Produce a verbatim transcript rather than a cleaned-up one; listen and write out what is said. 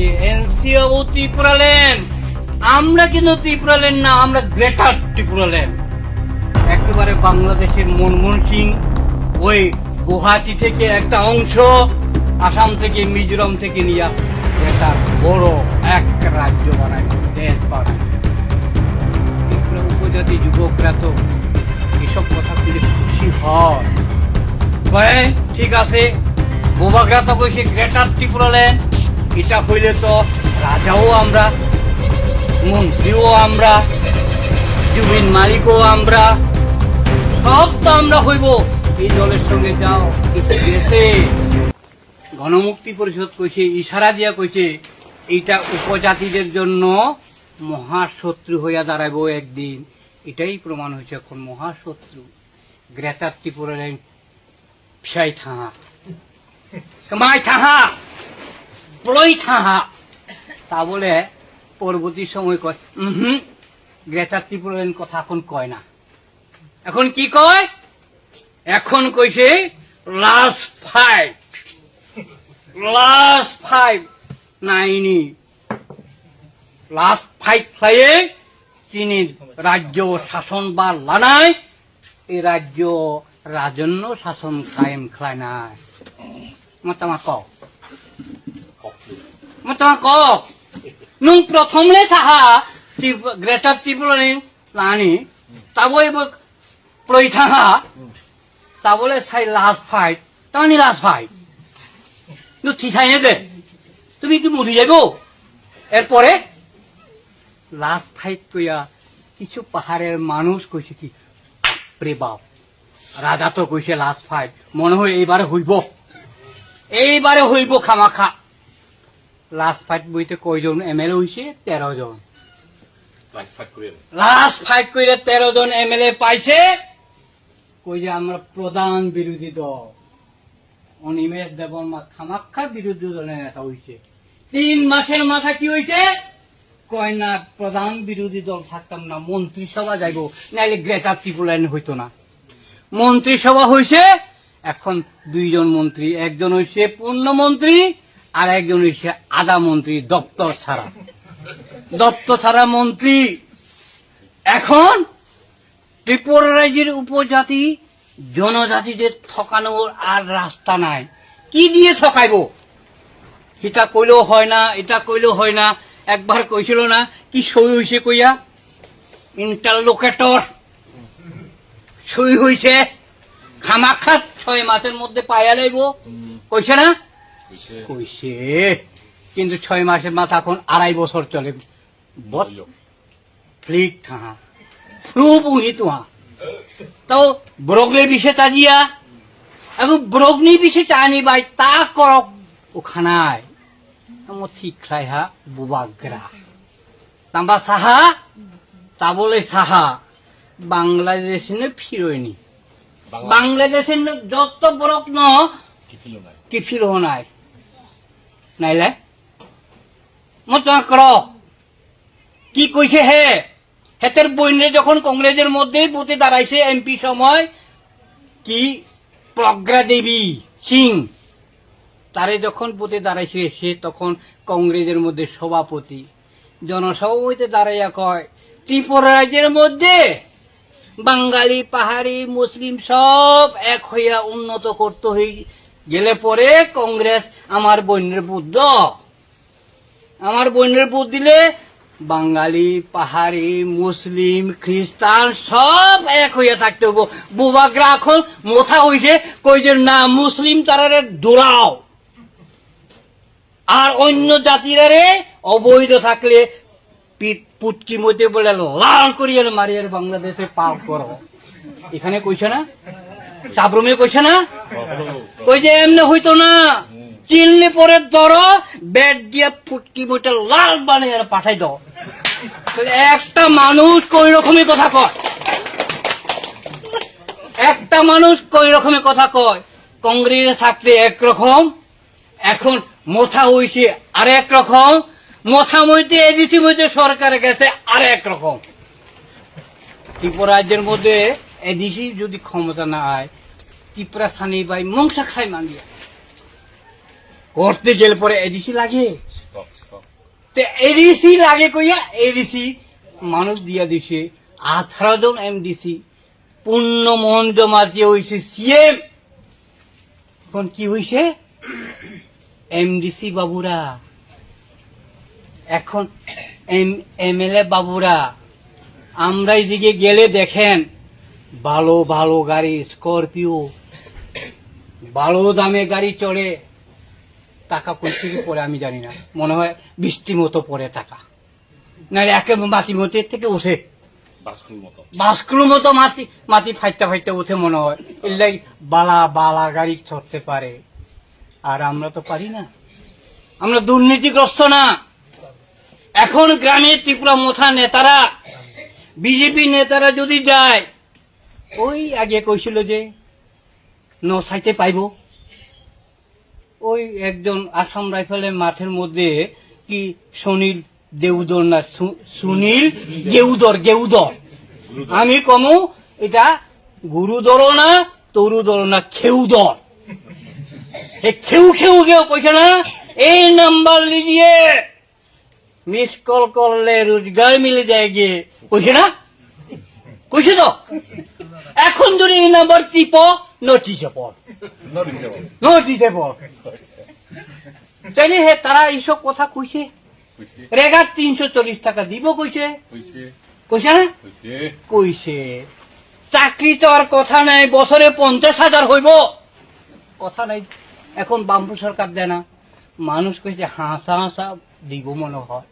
এনসিও ত্রিপুরাল্যান্ড, আমরা কিন্তু ত্রিপুরাল্যান্ড না, আমরা গ্রেটার ত্রিপুরাল্যান্ড। একেবারে বাংলাদেশের মনমোহন সিং ওই গুয়াহাটি থেকে একটা অংশ, আসাম থেকে, মিজোরাম থেকে নিয়ে গ্রেটার বড় এক রাজ্য বানায়, দেশ বানায়। ত্রিপুরা উপজাতি যুবকরা তো এসব কথা শুনে খুশি হয়। কয়, "ঠিক আছে, বুবাগ্রা তো কইছে গ্রেটার ত্রিপুরাল্যান্ড, এটা হইলে তো রাজাও আমরা, মন্ত্রীও আমরা, জমির মালিকও আমরা, সব তো আমরা হইব। এই দলের সঙ্গে যাও।" কিন্তু গেছে, গণমুক্তি পরিষদ কইছে, ইশারা দিয়া কইছে, "এইটা উপজাতিদের জন্য মহাশত্রু হইয়া দাঁড়াইবো একদিন।" এটাই প্রমাণ হয়েছে এখন মহাশত্রু। গ্রেটার ত্রিপুরাল্যান্ড ফিয়াই থাহা, কামাই থাহা, পলই থাহা। তা বলে পরবর্তী সময় কয়, "উহুম, গ্রেটার ত্রিপুরাল্যান্ড কথা এখন কয় না।" এখন কি কয়? এখন কইছে লাস্ট ফাইট, লাস্ট ফাইট নাইনি, লাস্ট ফাইট খাইয়ে তিনি রাজ্য শাসন বা লানায়, এই রাজ্য রাজন্য শাসন কায়েম খাইনায়। Matama kok. Matama kok. Nung prothom le saha, Trip-, Greater Tripura ni lani, tabo ebo ploi thaha, tabo le sai last fight, tani last fight. Nung thi sai ne de. Tumi ki mori jaibo? Er pore? Last fight koya, kichu paharer manush koise ki, "Bapre bap, raja to koise last fight, mone hoy eibare hoibo, eibare hoibo khamakha." Last fight boite koijon M L A hoise? Tero jon. Last fight koire. Last fight koire tero jon M L A paise. Koi je amra prodhan birodhi dol. Animesh Debbarma khamakha birodhi dol neta hoise. Tin masher matha ki hoise? Koi na prodhan birodhi dol thaktam na, montri sobha jaibo, naile Greater Tipraland hoito na. Montri sobha hoise, ekhon duijon montri, ekjon hoise purno montri, ar ekjon hoise adha montri, doptor chara. Doptor chara montri. Ekhon Tripura rajyir upojati, jonojatide thokanor ar rasta nai. Ki diye thokaibo? Hita koilew hoy na, eta koilew hoy na, ekbar koisil na, ki soi hoise koiya? Interlocutor. Soi hoise, khamakha choi maser moddhe paiya laibo. Hmm. Koise na? Koise. Koise. Kintu choi maser matha ekhon arai bochor chole. Bot- Oyo. Flik thaha. Proof uni tuha. Tao borok le bise chajiya. Aku borok ni bise chani bai ta korok ukhanai. Amo thik khlai ha bubagra. Tamba saha, tabole saha. Bangladesh ni phiroi ni. Bangladesh. Bangladesh ni jotto borok no kiphil honai. Kiphil honai. Naile? Mo tong kro. কি কইছে হে? হেতের বইনরে যখন কংগ্রেসের মধ্যে ভোটে দাঁড়াইছে এমপি সময়, কি প্রজ্ঞা দেবী সিং, তারে যখন ভোটে দাঁড়াইছে সে তখন কংগ্রেসের মধ্যে সভাপতি, জনসভাপতিতে দাঁড়াইয়া কয়, "ত্রিপুরা রাজ্যের মধ্যে বাঙালি, পাহাড়ি, মুসলিম সব এক হইয়া উন্নত করতে হই গেলে পরে কংগ্রেস আমার বইনরে ভোট দাও।" আমার বইনরে ভোট দিলে বাঙালি, পাহাড়ি, মুসলিম, খ্রিস্টান সব এক হইয়া থাকতে হইব। বুবাগ্রা এখন মোথা হইছে, কই যে না মুসলিম তারারে দৌড়াও, আর অন্য জাতিরারে অবৈধ থাকলে পিট পুটকি মধ্যে বলে লাল করিয়া মারিয়ার বাংলাদেশে পার করো। এখানে কইছে না? চাবরুমে কইছে না? কই যে এমনি হইতো না। চিনলে পরে ধরো, ব্যাট দিয়ে ফুটকি মুটে লাল বানিয়ে আর পাঠাই দাও। তাহলে একটা মানুষ কই রকমই কথা কয়, একটা মানুষ কই রকমই কথা কয়। কংগ্রেসে থাকতে একরকম, এখন মোথা হইছে আরেক রকম, মোথা মইতে এডিসি মইতে সরকারে গেছে আরেক রকম। ত্রিপুরা রাজ্যের মধ্যে এডিসি যদি ক্ষমতা না হয়, ত্রিপুরা সানি ভাই মংসা খাই মানিয়া করতে গেলে পরে এডিসি লাগে। তে এডিসি লাগে কইয়া এডিসি মানুষ দিয়া দিছে, আঠারো জন এমডিসি, পূর্ণ মোহন জমাতিয়া হইছে সিএম। এখন কি হইছে? এমডিসি বাবুরা, এখন এমএলএ বাবুরা, আমরা এদিকে গেলে দেখেন ভালো ভালো গাড়ি, স্করপিও, ভালো দামে গাড়ি চড়ে। টাকা কই থেকে পড়ে আমি জানি না, মনে হয় বৃষ্টি মতো পড়ে টাকা, নাহলে একে মাটি মতো এর থেকে উঠে। বাস্কুর মতো। বাস্কুর মতো মাটি, মাটি ফাইটটা ফাইটটা উঠে মনে হয়। এর লাগি বালা বালা গাড়ি চড়তে পারে, আর আমরা তো পারি না। আমরা দুর্নীতিগ্রস্ত না। এখন গ্রামে ত্রিপুরা মথা নেতারা, বিজেপি নেতারা যদি যায়, ওই আগে কইছিল যে ন সাইতে পাইবো, ওই একজন আসাম রাইফেলের মাঠের মধ্যে কি সুনীল দেউদর না সু-, সুনীল গেউদর, গেউদর। আমি কমু এটা গুরুদর না, তরুদর না, খেউদর। এই খেউ খেউ কেউ কইছে না, এই নাম্বার লিজিয়ে মিস কল করলে রোজগার মিলে যায়গি, কইছে না? কইছে তো? এখন যদি এই নাম্বার টিপো, নোটিশে পড়। নোটিশে পড়। নোটিশে পড়। তাইলে হে তারা এইসব কথা কইছে। কইছে। রেগার তিনশো চল্লিশ টাকা দিব কইছে। কইছে। কইছে না? কইছে। কইছে। চাকরি তো আর কথা নাই, বছরে পঞ্চাশ হাজার হইব। কথা নাই। এখন বামফ্রন্ট সরকার দেয় না। মানুষ কইছে হাসা হাসা দিব মনে হয়।